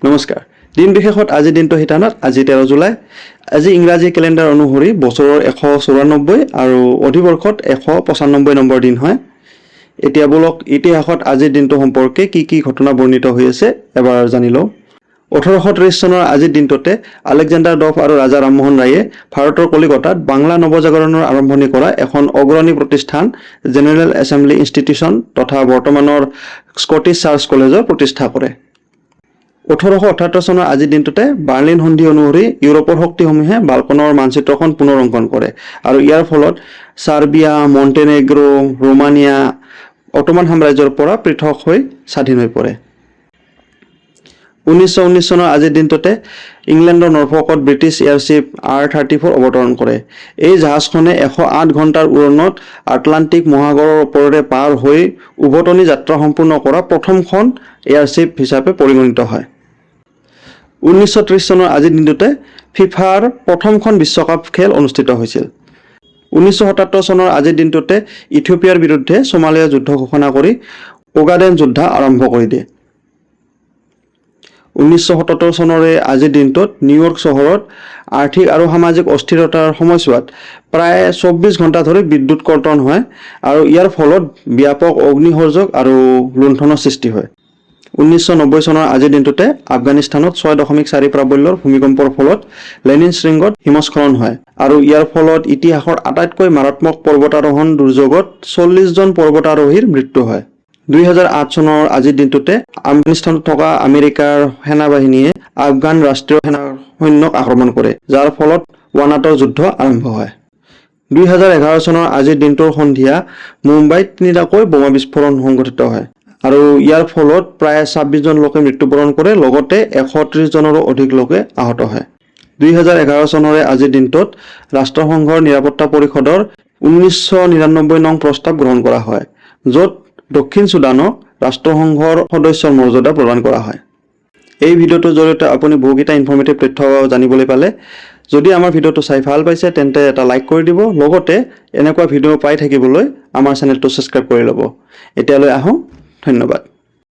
নমস্কাৰ। দিন বিশেষত আজিৰ দিনটো শিতানত আজি 13 জুলাই। আজি ইংৰাজী কেলেণ্ডাৰ অনুসৰি বছৰৰ 194 আৰু অধিবৰ্ষত 195 নম্বৰ দিন হয়। এতিয়া ব'লক, ইতিহাসত আজিৰ দিনটো সম্পৰ্কে কি কি ঘটনা বৰ্ণিত হৈ আছে এবাৰ জানি লওঁ। 1830 চনৰ আজিৰ দিনটোতে আলেকজেণ্ডাৰ ডফ আৰু ৰাজা ৰামমোহন ৰায়ে ভাৰতৰ কলিকতাত বাংলা নৱজাগৰণৰ আৰম্ভণি কৰা এখন অগ্ৰণী প্ৰতিষ্ঠান জেনেৰেল এছেম্বলি ইনষ্টিটিউশ্যন তথা বৰ্তমানৰ স্কটিছ চাৰ্চ কলেজৰ প্ৰতিষ্ঠা কৰে। 1878 চনৰ আজিৰ দিনটোতে বাৰ্লিন সন্ধি অনুসৰি ইউৰোপৰ শক্তিসমূহে বাল্কনৰ মানচিত্ৰখন পুনৰ অংকন কৰে আৰু ইয়াৰ ফলত ছাৰ্বিয়া, মণ্টেনেগ্ৰ', ৰোমানিয়া অটোমান সাম্ৰাজ্যৰ পৰা পৃথক হৈ স্বাধীন হৈ পৰে। 1919 চনৰ আজিৰ দিনটোতে ইংলেণ্ডৰ নৰফকত ব্ৰিটিছ এয়াৰশ্বিপ আৰ 34 অৱতৰণ কৰে। এই জাহাজখনে 108 ঘণ্টাৰ উৰণত আটলাণ্টিক মহাসাগৰৰ ওপৰেৰে পাৰ হৈ উভতনি যাত্ৰা সম্পূৰ্ণ কৰা প্ৰথমখন এয়াৰশ্বিপ হিচাপে পৰিগণিত হয়। 1930 চনৰ আজিৰ দিনটোতে ফিফাৰ প্ৰথমখন বিশ্বকাপ খেল অনুষ্ঠিত হৈছিল। 1977 চনৰ আজিৰ দিনটোতে ইথিওপিয়াৰ বিৰুদ্ধে ছোমালিয়া যুদ্ধ ঘোষণা কৰি ওগাডেন যুদ্ধ আৰম্ভ কৰি দিয়ে। 1977 চনৰে আজিৰ দিনটোত নিউয়ৰ্ক চহৰত আৰ্থিক আৰু সামাজিক অস্থিৰতাৰ সময়ছোৱাত প্ৰায় 24 ঘণ্টা ধৰি বিদ্যুৎ কৰ্তন হয় আৰু ইয়াৰ ফলত ব্যাপক অগ্নিসংযোগ আৰু লুণ্ঠনৰ সৃষ্টি হয়। 1990 চনৰ আজিৰ দিনটোতে আফগানিস্তানত 6.4 প্ৰাবল্যৰ ভূমিকম্পৰ ফলত লেনিন শৃংগত হিমস্খলন হয় আৰু ইয়াৰ ফলত ইতিহাসৰ আটাইতকৈ মাৰাত্মক পৰ্বতাৰোহণ দুৰ্যোগত 40 জন পৰ্বতাৰোহীৰ মৃত্যু হয়। 2008 চনৰ আজিৰ দিনটোতে আফগানিস্তানত থকা আমেৰিকাৰ সেনাবাহিনীয়ে আফগান ৰাষ্ট্ৰীয় সেনাৰ সৈন্যক আক্ৰমণ কৰে, যাৰ ফলত ৱানাটৰ যুদ্ধ আৰম্ভ হয়। 2011 চনৰ আজিৰ দিনটোৰ সন্ধিয়া মুম্বাইত তিনিটাকৈ বোমা বিস্ফোৰণ সংঘটিত হয় আৰু ইয়াৰ ফলত প্ৰায় 26 জন লোকে মৃত্যুবৰণ কৰে, লগতে 130 জনৰো অধিক লোকে আহত হয়। 2011 চনৰে আজিৰ দিনটোত ৰাষ্ট্ৰসংঘৰ নিৰাপত্তা পৰিষদৰ 1999 নং প্ৰস্তাৱ গ্ৰহণ কৰা হয়, য'ত দক্ষিণ চুডানক ৰাষ্ট্ৰসংঘৰ সদস্যৰ মৰ্যাদা প্ৰদান কৰা হয়। এই ভিডিঅ'টোৰ জৰিয়তে আপুনি বহুকেইটা ইনফৰ্মেটিভ তথ্য জানিবলৈ পালে। যদি আমাৰ ভিডিঅ'টো চাই ভাল পাইছে, তেন্তে এটা লাইক কৰি দিব, লগতে এনেকুৱা ভিডিঅ' পাই থাকিবলৈ আমাৰ চেনেলটো ছাবস্ক্ৰাইব কৰি ল'ব। এতিয়ালৈ আহোঁ, ধন্যবাদ।